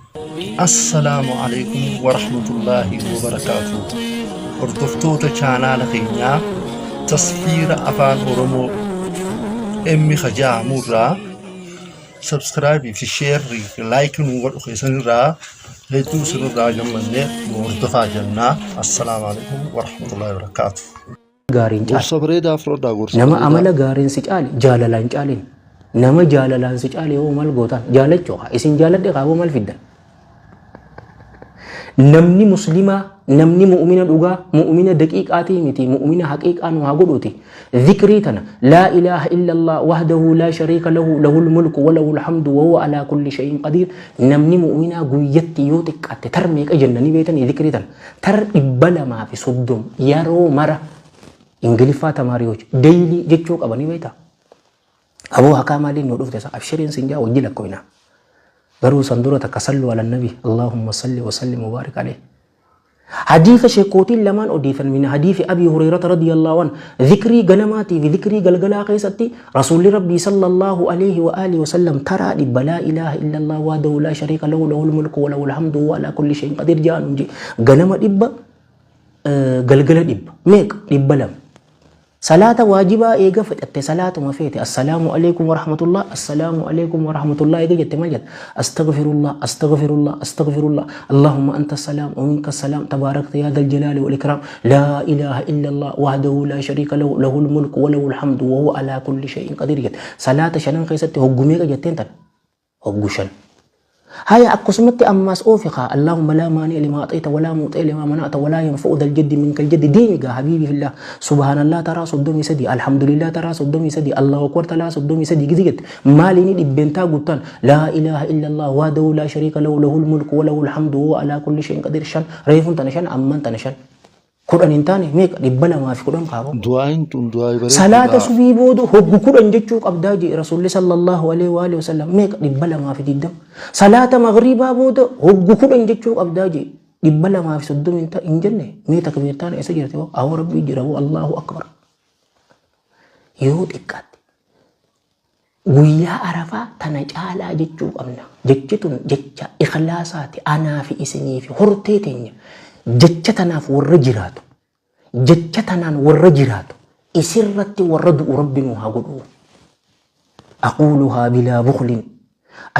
Assalaamu Aleykum Warahmatullaahi Wabarakaatuh Hordoftoota chaanaala keenyaa Tasfiira Afaan Oromoo M Kajaamu irraa Subscribe fi Share fi Like nu godhu keessan irraa hedduu isinirraa gammanne nu hordofaa jennaa. Assalaamu Aleykum Warahmatullaahi Wabarakaatuh. Gaariin caale. Gorsa bareedaa fudhadhaa gorsa Nama bareedaa. amala gaariin si caale jaalalaan caalin. Nama jaalalaan si caale hoo maal gootaan? Jaalachuu haa isin jaaladhe haa hoo maal fiddan? Namni muslimaa namni mu'umina dhugaa mu'umina daqiiqaatii miti mu'umina haqiiqaa nu haa godhuuti. Zikrii tana laa ilaaha illallah wahdahu laa shariika lahu lahul mulku wa lahul hamdu wa huwa alaa kulli shay'in qadiir. Namni mu'uminaa guyyatti yoo xiqqaatte tar meeqa jennanii beetanii zikrii tana tar 230 yeroo mara Ingiliffaa tamaariyoch daily jechuu qabanii beektaa? Aboo hakaa maaliin nu dhufte sa abshiriin sin jaa wajji lakkoyna. Garuu san dura takka sallu ala nabi Allahumma salli wa sallim wa barik alayhi. Hadiisa sheekootiin lamaan odeessan min hadiisi Abii Hurayrata radiyallahu an zikrii ganamaatii fi zikrii galgalaa keessatti rasuulli Rabbii sallallahu alayhi wa alihi wa sallam taraa dhibba laa ilaaha illallah wahdahu laa shariika lahu lahul mulku wa lahul hamdu wa ala kulli shay'in qadiir ja'an je ganama dhibba galgala dhibba meeqa 200. Salaata waajibaa eega fixatte salaatuma feete assalaamu alaikum warahmatullah assalaamu alaikum warahmatullah eega jette maal jetta astaghfirullah astaghfirullah astaghfirullah allahumma anta salaam wa minka salaam tabaarakta yaa dhal jalaali wal ikraam laa ilaaha illallah wahdahu laa shariika lahu lahul mulku wa lahul hamdu wa huwa alaa kulli shay'in qadiir jette salaata shanan keessatti hoggu meeqa jetteen tan hoggu shan. Haya akkasumatti ammaas oofi kaa Allahumma laa maani'a limaa axayta walaa mu'xiya limaa mana'ta walaa yanfa'u dhal jaddi minkal jaddi deemi gaa habiibi fillah subhaanallah taraa 33 alhamdulillah taraa 33 Allahu akbar taraa 33 gizi jette maaliini dhibbentaa guuttan laa ilaaha illallah wahdahu laa shariika lahu lahul mulku wa lahul hamdu wa huwa alaa kulli shay'in qadiir shan reefuun tana shan amman tana shan 10 hin taane meeqa 210 kaaboo. Du'aayin tun du'aayi Salaata bareedduudha. subii booda hoggu 10 jechuu qabdaa jee Rasuulli sallallahu alaihi wa alihi wasallam meeqa 220. Salaata magriibaa booda hoggu 10 jechuu qabdaa jee 230 hin ta hin jenne mee takbiirtaan eessa jirti hoo awoo rabbii jira hoo Allahu akbar. Yoo xiqqaatte guyyaa arafaa tana caalaa jechuu qabna. Jechi tun jecha ikhlaasaati anaa fi isinii fi hortee teenya. Jecha tanaaf warra jiraatu, jecha tanaan warra jiraatu, isirratti warra du'u Rabbi nu haa godhu. Aquuluhaa bilaa bukhlin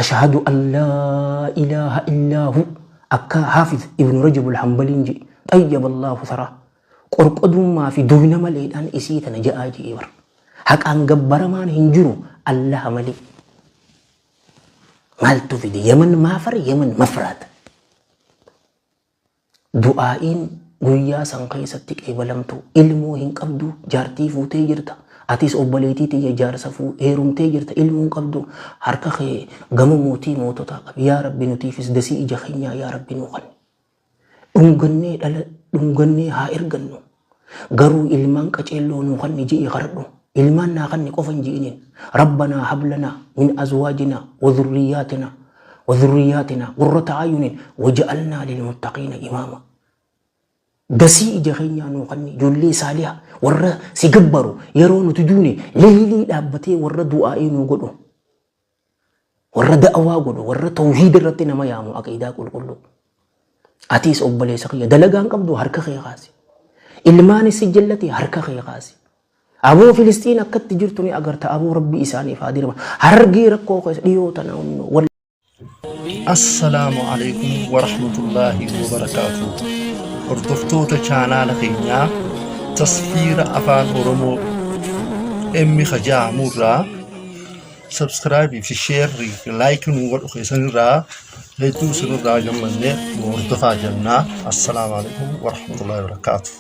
ashhadu an laa ilaaha illaa hu akka Haafiz Ibnu Rajab al-Hambaliin jedhe xayyaba Allahu tharaa qorqodummaa fi duyna maleedhaan isii tana ja'aa je'ee bar. Haqaan gabbaramaan hin jiru Allaha malee. Maaltu fide? Yaman maafar, Yaman mafraat. Du'aa'iin guyyaa san keessatti qeebalamtu ilmoo hin qabdu jaartii fuutee jirta. Atis obboleettii tiyya jaarsa fuu heerumtee jirta ilmoo hin qabdu harka kee gama mootii moototaa qabi. Yaa Rabbi nutiifis dasii ija keenyaa yaa Rabbi nuu kanni. Dhungannee dhala dhungannee haa ergannu. Garuu ilmaan qaceelloo nuu kanni ji'i kadhadhu. Ilmaan naa kanni qofa hin ji'iniin. Rabbanaa hablanaa min azwaajinaa wa dhurriyyaatinaa wa dhurriyyaatinaa qurrata ayunin waja'alnaa lilmuttaqiina imaama. Dasii ija keenyaa nuu kanni ijoollee saaliha warra si gabbaru yeroo nuti duune leeylii dhaabbatee warra du'aa'ii nuu godhu. Warra da'awaa godhu, warra tawhiida irratti nama yaamu aqiidaa qulqulluu. Atiis obboleessa kiyya dalagaan qabdu harka kee kaasi. Ilmaanis si jallate harka kee kaasi. Aboo Filisxiin akkatti jirtu ni agarta aboo rabbi isaaniif haa dirma. Harargee rakkoo keessa dhiyoo tana wal Assalaamu Aleykum Warahmatullaahi Wabarakaatuh Hordoftoota chaanaala keenyaa Tasfiira Afaan Oromoo M Kajaamu irraa Subscribe fi share fi like nu godhu keessan irraa hedduu isinirraa gammanne nu hordofaa jennaa. Assalaamu Aleykum Warahmatullaahi Wabarakaatuh.